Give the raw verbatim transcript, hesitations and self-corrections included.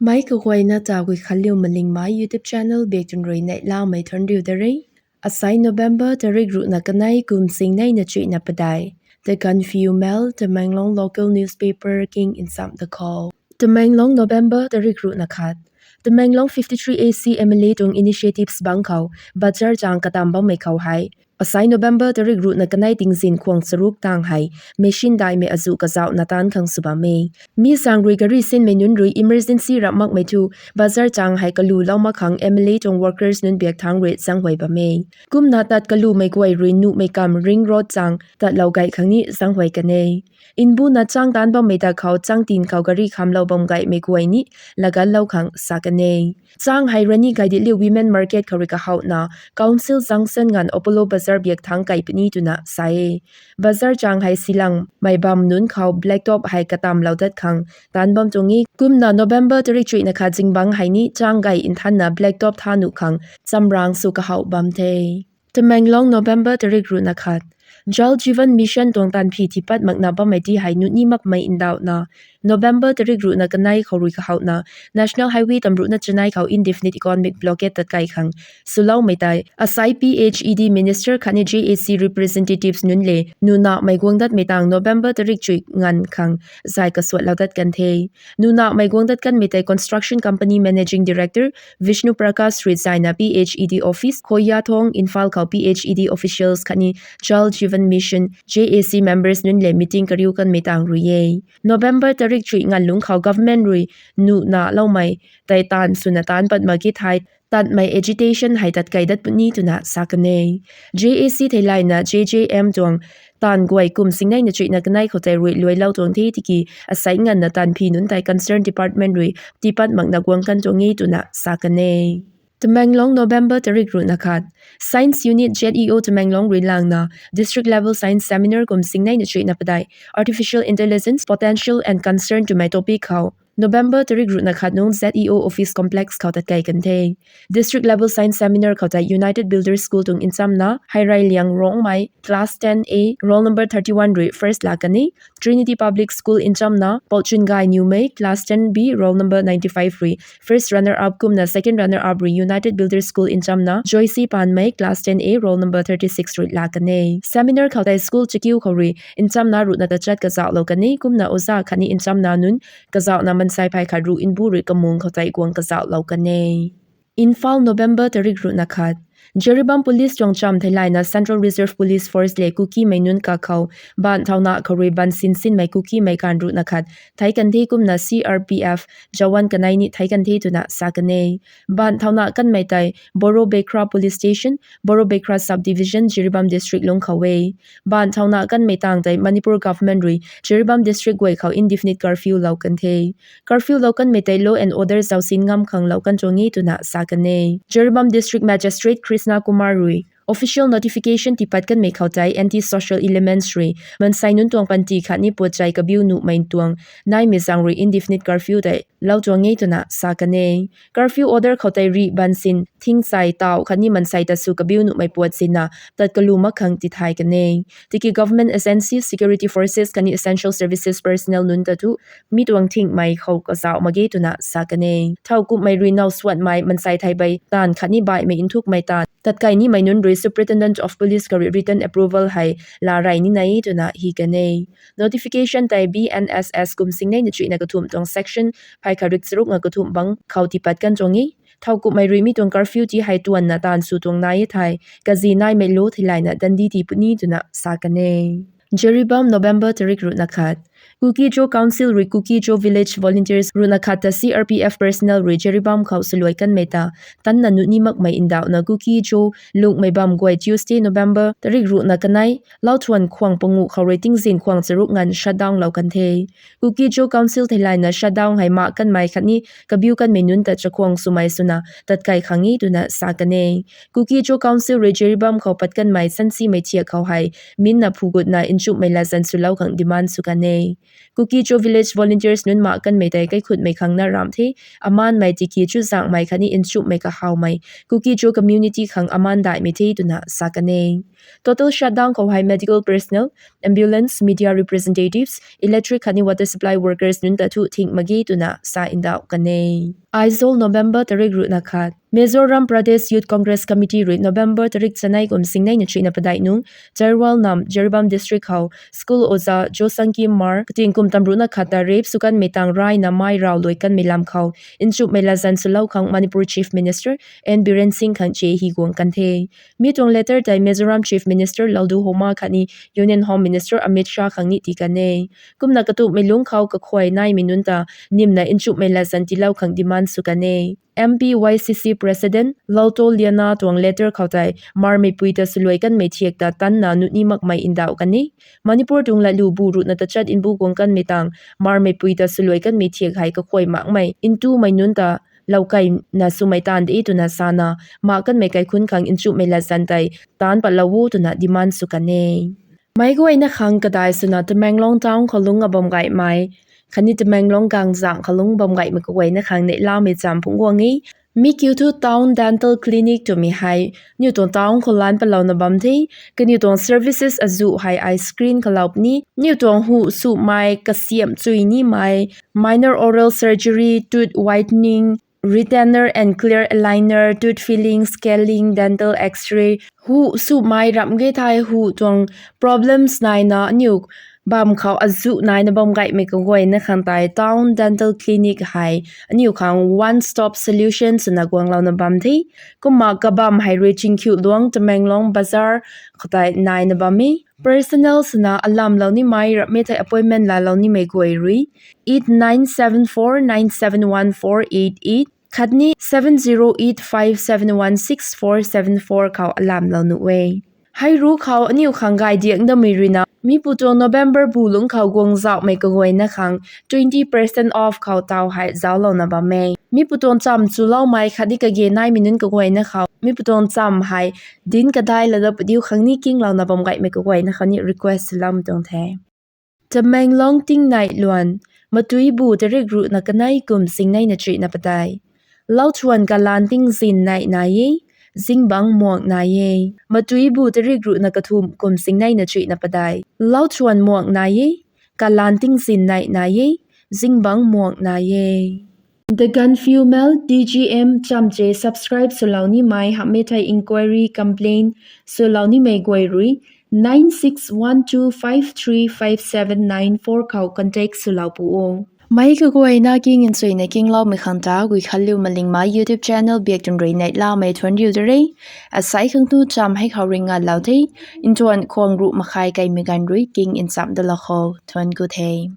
Mei kaguayna ta Guikhanliu Malingmei YouTube channel bak tun rui neihlamei thuanriu da re. Asai November tarik ruhna kanei kum singneina chuihna padeih. The Gaanphiu Mail, Tamenglong local newspaper king nchamh da khou. Tamenglong, November tarik ruhna khat. Tamenglong fifty-three A C M L A tuang initiatives bangc khou bazar chang katam bammei khou hei, asai November tarik ruhna kanei tingzin khwang charuk tang hei machine daihmei azuh kazauhna taanc khang sw bam e. Mi zaeng rui gari sinmei nunc rui emergency ramh makmei thu bazar chang hei kalu lou mak khang M L A tuang workers nunc biak thangc rui zaenghuay bam e. Kumna tat kalumei guay rui nuhmei kam ring road chang tatlou gay khang ni zaenghuay kan e. Mbuna chang taanc bammei ta khou changtin khou gari khamlou bam gaymei guay ni lagatlou khang sa kan e. Chang hei Rani Gaidinliu Women Market khou rui kahouhna Council Junction nganv Apollo Bazar biak thangc kai puni twna sa e. Bazar chang hei silangmei bam nunc khou blacktop hei katamlou dat khang taanc bam tuang e. Kumna November tarik chuihna khat zingbangc hei ni chang gay nthanna blacktop tha nuh khang chamrang sw kahouh bam the. Tamenglong, November tarik ruhna khat. Jal Jeevan Mission tuang taanv phi tiipat makna bammei ti hei nuh ni makmei ndauhna, November tarik ruhna kanei khou rui kahouhna National Highway tamruhna chanei khou indefinite economic blockade tat kai khang swloumei tei asai P H E D Minister khatni J A C representatives nunc le nuh namei guang datmei tang November tarik chuih nganv khang zay kasuatlou dat kan the. Nuh namei guang dat kanmei tei Construction Company Managing Director Vishnu Prakash rui zayna P H E D office Khoyathong, Imphal khou P H E D officials khatni Jal Jeevan Mission, J A C members nunc le meeting kariu kanmei tang rui e. November tarik chuih nganv lungc khou government rui nuh naloumei tei taanv swna taanc pat mak ki thei tatmei agitation hei tat kai dat puni twna sa kan e. J A C theilayna J J M tuang taanv guay kum singneina chuihna kanei khou tei rui luailou tuang the tiki asai nganvna taanv phi nunc tei concerned department rui tiipat makna guang kan tuang e twna sa kan e. Tamenglong, November tarik ruhna khat. Science Unit Z E O Tamenglong rui langna District Level Science Seminar kum singneina chuihna padeih Artificial Intelligence, Potential and Concern twmei topic khou November tarik ruhna khat nungc Z E O Office Complex khou tat kai kan the. District Level Science Seminar khou tei United Builders School tuang nchamna Heirailiang Rongmei, class ten A, roll number thirty-one rui first laa kan e. Trinity Public School nchamna Pouchungay Niumei, class ten B, roll number ninety-five rui first runner up kumna second runner up rui United Builders School nchamna Joyce Panmei, class ten A, roll number thirty-six rui laa kan e. Seminar khou tei school chakiu khou rui nchamna ruhna tachat kazauhlou kan e kumna oza khatni nchamna nunc kazauhna mansei phey khat ruh mbu rui kamung khou tei guang kazauhlou kan e. Imphal, November tarik ruhna khat. Jiribam Police tuang chamv theilayna Central Reserve Police Force le Kukimei nunc kakhou baanc thauna khou rui baansin sinmei Kukimei kaanv ruhna khat theic kan the kumna C R P F jawan kanei ni theic kan the twna sa kan e. Baanc thauna kanmei tei Borobekra Police Station, Borobekra Subdivision, Jiribam District lungc khou e. Baanc thauna kanmei tang tei Manipur Government rui Jiribam District guay khou indefinite curfew lou kan the. Curfew lou kanmei tei law and order zausin ngam khang lou kan tuang e twna sa kan e. Jiribam District Magistrate Krishna Kumar rui official notification tiipat kanmei khou tei anti-social elements rui mansei nunc tuang panty khatni puatchai kabiu nuhmei tuang naimei zaeng rui indefinite curfew tei lou tuang e twna sa kan e. Curfew order khou tei rih baansin, thingchai, tauh khatni mansei ta sw kabiu nuhmei puat sinna tat kalu mak khang tithay kan e. Tiki government agency, security forces khatni essential services personnel nunc ta thu mi tuang thingmei khou kazauh mak ge twna sa kan e. Thowkumhmei rui now suanmei mansei theibei taanv khatni baihmei nthukmei taanv tatkai nimei nunc rui Superintendent of Police khou rui written approval hei laa rey nina e twna hi kan e. Notification tei B N S S kum singneina chuihna kathumh tuang section phey khat rik charukna kathumh bang khou tiipat kan tuang e. Thowkumhmei rui mi tuang curfew ti hei tuanna taanv sw tuang nai e thei kazi naimei law theilayna dandi tii puni twna sa kan e. Jiribam, November tarik ruhna khat. Kuki-Zo Council rui Kuki-Zo Village Volunteers ruhna khat ta C R P F personnel rui Jiribam khou swluai kanmei ta tanna nuh ni makmei ndauhna Kuki-Zo lungmei bam guay Tuesday, November tarik ruhna kanei lauthuan khwang panguh khou rui tingzin khwang charuk nganv shutdown lou kan the. Kuki-Zo Council theilayna shutdown hei mak kanmei khatni kabiu kanmei nunc ta chakhwang swmei swna tatkai khang e twna sa kan e. Kuki-Zo Council rui Jiribam khou pat kanmei sansimei thiak khou hei minna phugutna nchumhmei latzan swlou khang demand sw kan e. Kuki-Zo village volunteers nunc mak kanmei tei kaikhutmei khang na ramh the, amanmei tiki chuzaenghmei khatni nchumhmei kahawmei, Kuki-Zo community khang aman daihmei the twna sa kan e. Total shutdown khou hei medical personnel, ambulance, media representatives, electric khatni water supply workers nunc ta thu thing mak ge twna sa ndauh kan e. Aizawl, November tarik ruhna khat. Mizoram Pradesh Youth Congress Committee rui November tarik chanei kum singnei na chuihna padeih nung, Jairwal nam, Jiribam District khou school oja Josangki Mar, kating kum tamruhna khat ta rape sw kanmei tang rayna mai raw luai kanmei lam khou nchumhmei latzan swlou khang Manipur Chief Minister N Biren Singh khang che hi guang kan the. Mi tuang letter tei Mizoram Chief Minister Lalduhoma khatni Union Home Minister Amit Shah khang ni tii kan e. Kumna katumhmei lungc khou kakhuay naimei nunc ta nimna nchumhmei latzan tiilou khang demand sw kan e. M P Y C C President Laltoliana tuang letter khou tei marmeipui ta swluai kanmei thiak ta tanna nuh ni makmei ndauh kan e. Manipur tuang latlu bu ruhna tachat nbu guang kanmei tang marmeipui ta swluai kanmei thiak hei kakhuay makmei ntumei nunc ta loukeina swmei taanv de twna sana, mak kanmei kaikhunc khang nchumhmei latzan tei taanc patlou o twna demand sw kan e. Meic guayna khang kadai swna Tamenglong town khou lungc a bam gaymei khatni Tamenglong gangzang khou lungc bam gaymei kaguayna khang neihlamei cham phungc guang e. Mi kiu thu Town Dental Clinic twmei hei aniu tuang town khou lan palouna bam the. Kaniw tuang services azuh hei ai screen khou lou puni. Aniu tuang hu sumei, kasiamh chui nimei, minor oral surgery, tooth whitening, retainer and clear aligner, tooth filling, scaling, dental X-ray, hu sumei ramh ge thei hu tuang problems naina aniu bam khou azuh naina bam gaymei kaguayna khang tei Town Dental Clinic hei aniu khang one stop solution swna guanglouna bam the. Kumna kabam hei rui Chingkhiuluang, Tamenglong Bazar khou tei naina bam e. Personal swna alamlou nimei ramhmei thei appointment laalou nimei guay rui eight nine seven four nine seven one four eight eight khatni seven zero eight five seven one six four seven four khou alamlou nuh e. Hei ru khou aniu khang gay diak damei ruina mi pu tuang November bu lungc khou guang zauhmei kaguayna khang twenty percent off khou taw hei zauclouna bam e. Mi pu tuang cham chuloumei khatni kage naimei nunc kaguayna khou mi pu tuang cham hei dinc kadai lada padiu khang ni kinglouna bam gaymei kaguayna khou ni request swloumei tuang the. Tamenglong tingnei luan, Matuibu tarik ruhna kanei kum singnei na chuihna padeih. Lauthuan kalan tingzin nei nai e, zingbangc muak nai e. Matuibu tarik ruhna kathumh kum singnei na chuihna padeih. Lauthuan muak nai e, kalan tingzin nei nai e, zingbangc muak nai e. The Gaanphiu Mail, T G M, chamche subscribe swlou nimei hamhmei thei inquiry, complaint swlou nimei guay rui nine six one two five three five seven nine four khou contact swlou pu o. Meic kaguayna king nchuina kingloumei khang ta Guikhanliu Malingmei YouTube channel biak tun rui neihlamei thuanc riu de re. Asei khang tu cham hei khou rui nganlou the. Nthuan khwang ruh makhai kaimei ganv rui king nchamh dalou khou thuanc ku the.